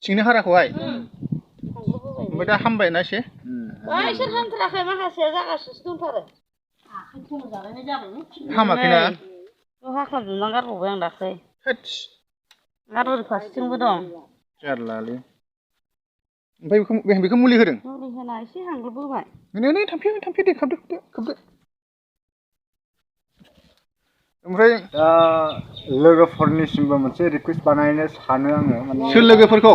सिंनि हाराखौहाय ओमफ्राय दा हामबायना एसे इसोर हामथाराखै माखासेया जागासिनो दंथारो हामाखैना हाख्लाबजोबना गारबावबाय आं दाख्लै आरो ओरै फारसेथिंबो दं जारलालै ओमफ्राय बेखौ मुलि होदों मुलि होना एसे हांग्रोबोबाय नै थांफिन दे खोबदो ओमफ्राय दा लोगोफोरनिसिमबो मोनसे रिकुवेस्ट बानायनो सानो आङो माने सोर लोगोफोरखौ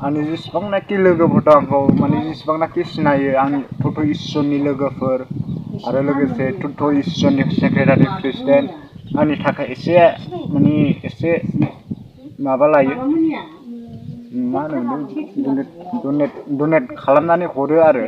आंनि जेसेबांनाखि लोगोफोर दं आंखौ माने जेसेबांनाखि सिनायो आंनि टट' इसोरनि लोगोफोर आरो लोगोसे टट' इसोरनि सेक्रेटारि प्रेसिडेन्ट आंनि थाखाय एसे माने एसे माबा लायो मा होनो डनेट खालामनानै हरो आरो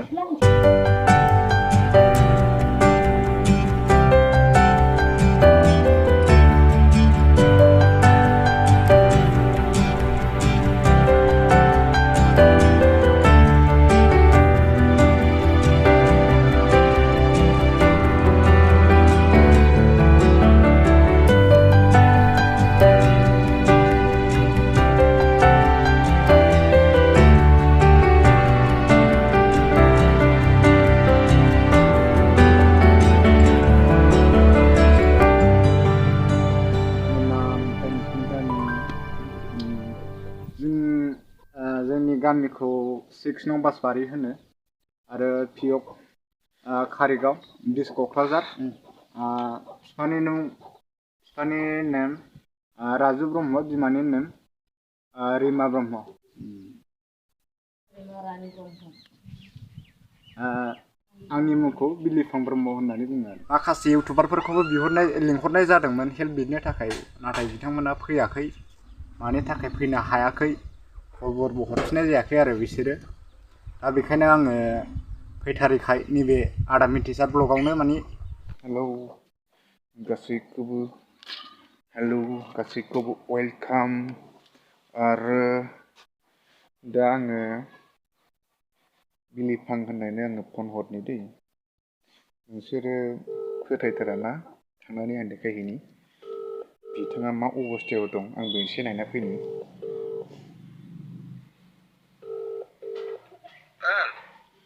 जोंनि गामिखौ 6 नं बासबारि होनो आरो पिअ कारिगाव डिस्ट्रिक्ट क'क्राझार बिफानि नेम राजु ब्रह्म बिमानि नेम रिमा ब्रह्म आंनि मुंखौ बिलिफां ब्रह्म होननानै बुङो आरो माखासे इउटुबारफोरखौबो लिंहरनाय जादोंमोन हेल्प बिनो थाखाय नाथाय बिथांमोना फैयाखै मानि थाखाय फैनो हायाखै खबरबो हरफिननाय जायाखै आरो बिसोरो दा बेखायनो आङो फैथारैखाय नैबे आदा मिथिसार ब्लगावनो माने हेलौ गासैखौबो वेलकाम आरो दा आङो बिलिफां होननानै आङो फन हरनि दै नोंसोरो फोथायथाराना थांनानै आं देखायहैनि बिथाङा मा अबस्थायाव दं आंबो एसे नायना फैनि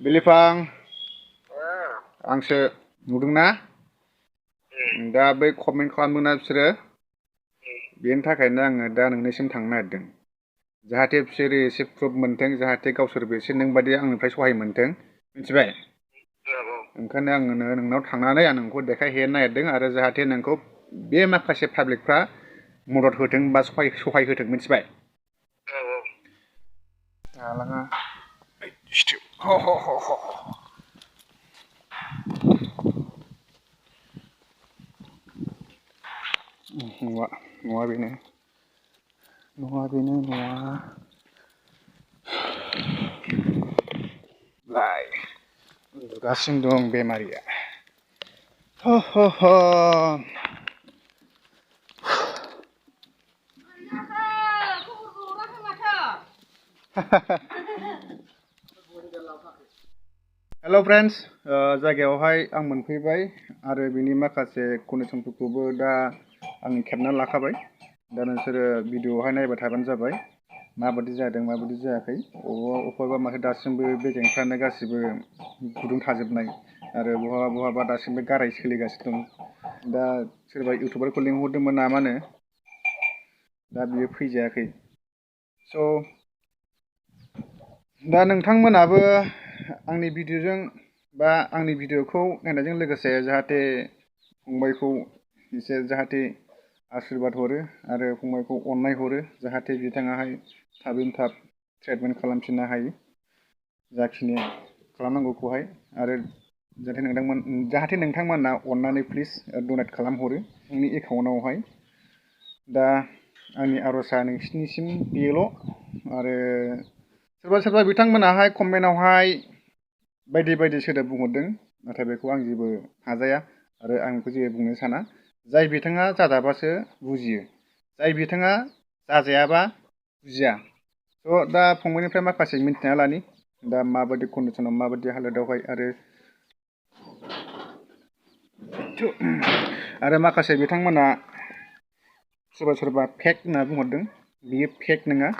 बिलिफां आंसो नुदोंना दा बै कमेन्ट खालामदोंना बिसोरो बेनि थाखायनो आङो दा नोंनिसिम थांनो नागिरदों जाहाथे बिसोरो एसे प्रुफ मोनथों जाहाथे गावसोरबो एसे नों बायदि आंनिफ्राय सहाय मोनथों मिथिबाय ओंखायनो आङो नोंनाव थांनानै आं नोंखौ देखायहैनो नागिरदों आरो जाहाथे नोंखौ बे माखासे पाब्लिकफ्रा मदद होथों बा सहाय होथों मिथिबाय दालाङा नङा बेनो लाय उन्दुगासिनो दं बेमारिया हेल' फ्रेन्ड्स जायगायावहाय आं मोनफैबाय आरो बिनि माखासे कन्डिसनफोरखौबो दा आं खेबनानै लाखाबाय दा नोंसोरो भिडिअ'आवहाय नायबाय थाबानो जाबाय माबायदि जादों माबायदि जायाखै अबेबा माथो दासिमबो बेगेंफ्रानो गासिबो गुदुं थाजोबनाय आरो बहाबा दासिमबो गाराय सोलिगासिनो दं दा सोरबा इउटुबारखौ लिंहरदोंमोन नामानो दा बियो फैजायाखै स' दा नोंथांमोनाबो आंनि भिडिअ'जों बा आंनि भिडिअ'खौ नायनायजों लोगोसे जाहाथे फंबायखौ एसे जाहाथे आशीर्बाद हरो आरो फंबायखौ अननाय हरो जाहाथे बिथाङाहाय थाबैनो थाब ट्रिटमेन्ट खालामफिननो हायो जाखिनि खालामनांगौखौहाय आरो जाहाथे नोंथांमोना अननानै प्लिज डनेट खालामहरो आंनि एकाउन्टआवहाय दा आंनि आर'जआ नोंसिनिसिम बेल' आरो सोरबा बिथांमोनाहाय कमेन्टआवहाय बायदि सोदोब बुंहरदों नाथाय बेखौ आं जेबो हाजाया आरो आं बेखौ जेबो बुंनो साना जाय बिथाङा जाजाबासो बुजियो जाय बिथाङा जाजायाबा बुजिया थ' दा फंबायनिफ्राय माखासे मिन्थिना लानि दा माबायदि कन्डिसनाव माबायदि हालोदावहाय आरो माखासे बिथांमोना सोरबा फेक होनना बुंहरदों बियो फेक नङा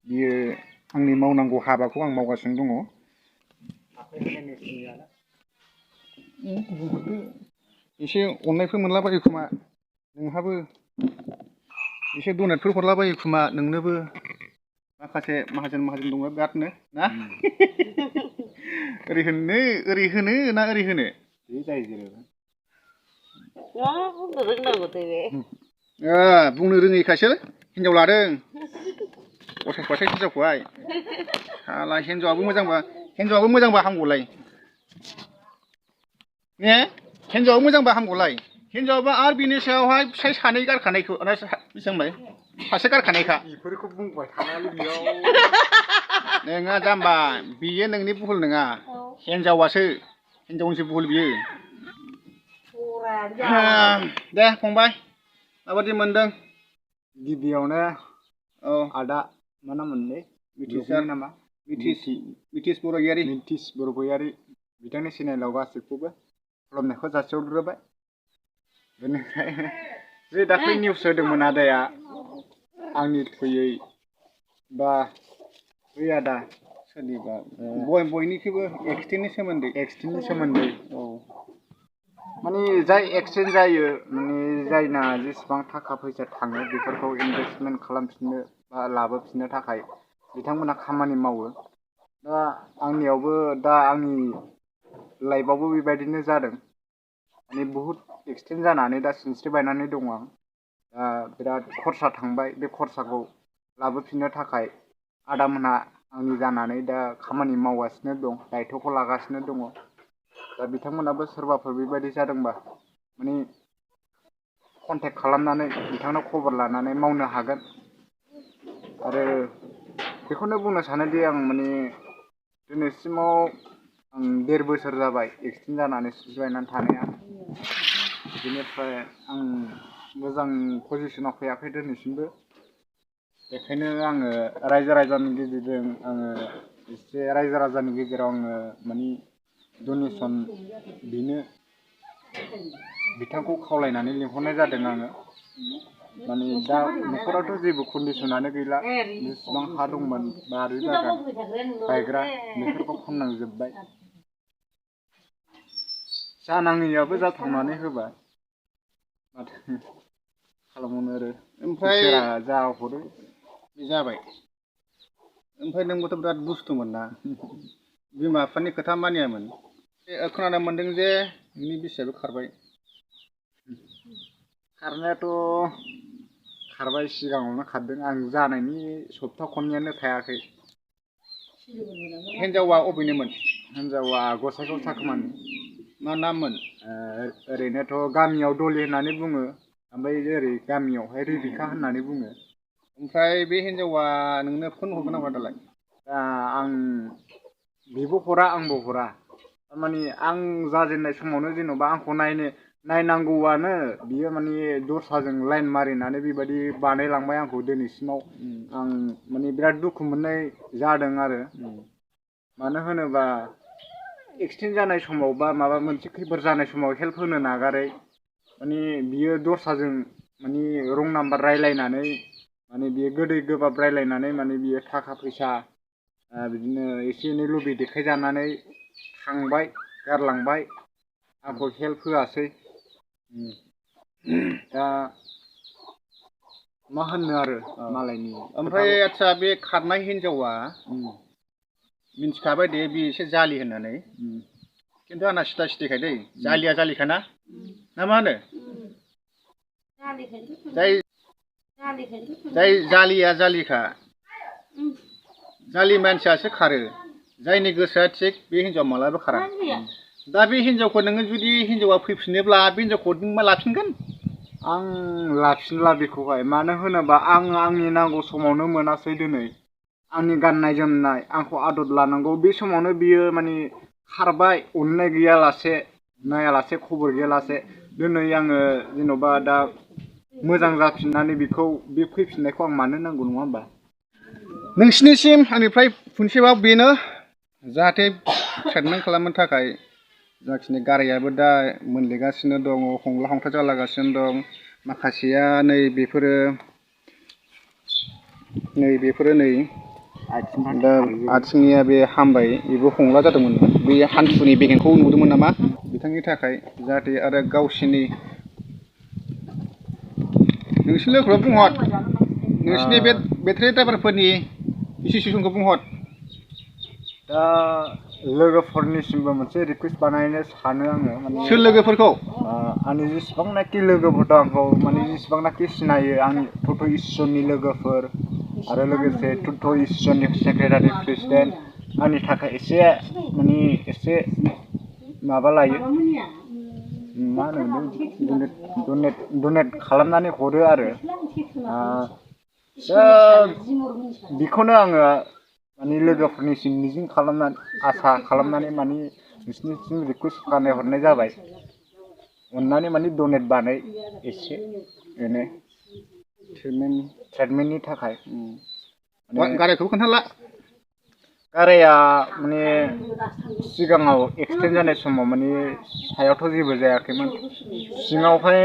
बियो आंनि मावनांगौ हाबाखौ आं मावगासिनो दङ। एसे अननायफोर मोनलाबायो खोमा नोंहाबो एसे डनेटफोर हरलाबायो खोमा नोंनोबो माखासे माहाजोन दङ बिरादनो ना ओरै होनो ना ओरै होनो मा बुंनो रोंनांगौ दे बे बुंनो रोङैखासो हिनजाव लादों असाइस हिनजावखौहाय साला हिनजावाबो मोजांबा हामगौलाय ने हिनजावाबो मोजांबा हामगौलाय हिनजावाबा आरो बिनि सायावहाय फिसाय सानै गारखानायखौ बेसेबांलाय सासे गारखानायखा बेफोरखौ बुंबाय थानानै बेयाव नोङा जाम्बा बियो नोंनि भुल नङा हिनजावासो हिनजावनिसो भुल बियो दे फंबाय माबादि मोनदों गिबियावनो औ आदा मा नाममोनलै नामा मिथिस बरगयारि बिथांनि चेनेलाव गासैखौबो खुलुमनायखौ जासिहरग्रोबाय बेनिफ्राय जे दाख्लै निउस होदोंमोन आदाया आंनि थुयै बा बै आदा सोरनिबा बयनिख्रुइबो एक्सटेन्टनि सोमोन्दै औ माने जाय एक्सटेन्ट जायो माने जायना जेसेबां थाखा फैसा थाङो बेफोरखौ इनभेस्टमेन्ट खालामफिननो बा लाबोफिननो थाखाय बिथांमोना खामानि मावो दा आंनियावबो दा आंनि लाइफआवबो बेबायदिनो जादों माने बुहुत एक्सटेन्ट जानानै दा सिनस्रि बायनानै दङ आं दा बिराद खरसा थांबाय बे खरसाखौ लाबोफिननो थाखाय आदामोनहा आंनि जानानै दा खामानि मावगासिनो दं दायथ'खौ लागासिनो दङ दा बिथांमोनाबो सोरबाफोर बेबायदि जादोंबा माने कन्टेक्ट खालामनानै बिथांनाव खबर लानानै मावनो हागोन आरो बेखौनो बुंनो सानोदि आं माने दिनैसिमाव आं 1.5 बोसोर जाबाय एक्सटेन्ट जानानै सिनस्रि बायनानै थानाया बेनिफ्राय आं मोजां पजिसनाव फैयाखै दिनैसिमबो बेखायनो आङो रायजो राजानि गेजेरजों आङो एसे रायजो राजानि गेजेराव आङो माने डनेसन बिनो बिथांखौ खावलायनानै लिंहरनाय जादों आङो माने दा न'खरावथ' जेबो कन्डिसनानो गैला जेसेबां हा दंमोन बारि बागान गायग्रा बेफोरखौ फाननांजोब्बाय जानाङैयाबो जाथावनानै होबाय माथो खालामबावनो आरो ओमफ्राय इसोरा जा हरो बे जाबाय ओमफ्राय नोंबोथ' बिराद दुस्थ'मोन ना बिमा बिफानि खोथा मानियामोन खोनानो मोनदों जे नोंनि बिसियाबो खारबाय खारनायाथ' खारबाय सिगाङावनो खारदों आं जानायनि सप्ता खननैयानो थायाखै हिनजावा अबेनिमोन हिनजावा गसाइगाव साखोमानि मा नाममोन ओरैनोथ' गामियाव दलि होननानै बुङो ओमफ्राय ओरै गामियावहाय रेबिका होननानै बुङो ओमफ्राय बे हिनजावा नोंनो फन हरगोन ना हरा दालाय दा आं बेबो हरा आंबो हरा थारमाने आं जाजेननाय समावनो जेन'बा आंखौ नायनांगौआनो बियो माने दस्राजों लाइन मारिनानै बेबायदि बानायलांबाय आंखौ दिनैसिमाव आं माने बिराद दुखु मोननाय जादों आरो मानो होनोबा एक्सटेन्ट जानाय समाव बा माबा मोनसे खैफोद जानाय समाव हेल्प होनो नागारै माने बियो दस्राजों माने रं नाम्बार रायलायनानै माने बियो गोदै गोबाब रायलायनानै माने बियो थाखा फैसा बिदिनो एसे एनै लुबै देखायजानानै थांबाय गारलांबाय आंखौ हेल्प होआसै दा मा होननो आरो मालायनि ओमफ्राय आदसा बे खारनाय हिनजावा मिन्थिखाबाय दे बे एसे जालि होननानै खिन्थु आंना सिदा सिदिखाय दै जालिया जालिखाना ना मा होनो जाय जालिया जालिखा जालि मानसियासो खारो जायनि गोसोआ थिग बे हिनजावा मालाबा खारा दा बे हिनजावखौ नोङो जुदि हिनजावा फैफिनोब्ला बे हिनजावखौ नों मा लाफिनगोन आं लाफिनला बेखौहाय मानो होनोबा आं आंनि नांगौ समावनो मोनासै दिनै आंनि गाननाय जोमनाय आंखौ आदर लानांगौ बे समावनो बियो माने खारबाय अननाय गैयालासे नायालासे खबर गैयालासे दिनै आङो जेन'बा दा मोजां जाफिननानै बेखौ बे फैफिननायखौ आं मानो नांगौ नङा होमबा नोंसिनिसिम आंनिफ्राय मोनसेबाव बेनो जाहाथे ट्रिटमेन्ट खालामनो थाखाय जाखिनि गारायाबो दा मोनलेगासिनो दङ हंला हंथा जालागासिनो दं माखासेया नै बेफोरो दा आथिंनिया बे हामबाय बेबो हंला जादोंमोन बे हान्थुनि बेगेंखौ नुदोंमोन नामा बिथांनि थाखाय जाहाथे आरो गावसिनि नोंसिनि लोगोफोरा बुंहर नोंसिनि बे बेटारि ड्राइभारफोरनि एस'सियेसनखौ बुंहर दा लोगोफोरनिसिमबो मोनसे रिकुवेस्ट बानायनो सानो आङो माने सोर लोगोफोरखौ आंनि जेसेबांनाखि लोगोफोर दं आंखौ माने जेसेबांनाखि सिनायो आंनि टट' इसोरनि लोगोफोर आरो लोगोसे टट' इसोरनि सेक्रेटारि प्रेसिडेन्ट आंनि थाखाय एसे माने एसे माबा लायो मा होनो डनेट खालामनानै हरो आरो दा बेखौनो आङो माने लोगोफोरनिसिम मिजिं खालामनानै आसा खालामनानै माने बिसोरनिसिम रिकुवेस्ट बानायहरनाय जाबाय अननानै माने डनेट बानाय एसे बेनो ट्रिटमेन्टनि थाखाय गारिखौबो खोन्थाला गाराया माने सिगाङाव एक्सिडेन्ट जानाय समाव माने सायावथ' जेबो जायाखैमोन सिङावहाय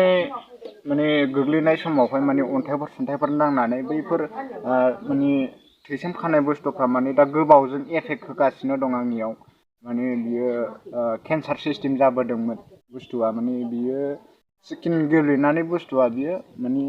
माने गोग्लैनाय समावहाय माने अन्थाइफोर नांनानै बैफोर माने थैसोम खानाय बुस्थुफ्रा माने दा गोबावजों एफेक्ट होगासिनो दं आंनियाव माने बियो केन्सार सिस्टेम जाबोदोंमोन बुस्थुआ माने बियो स्किन गोलैनानै बुस्थुआ बियो माने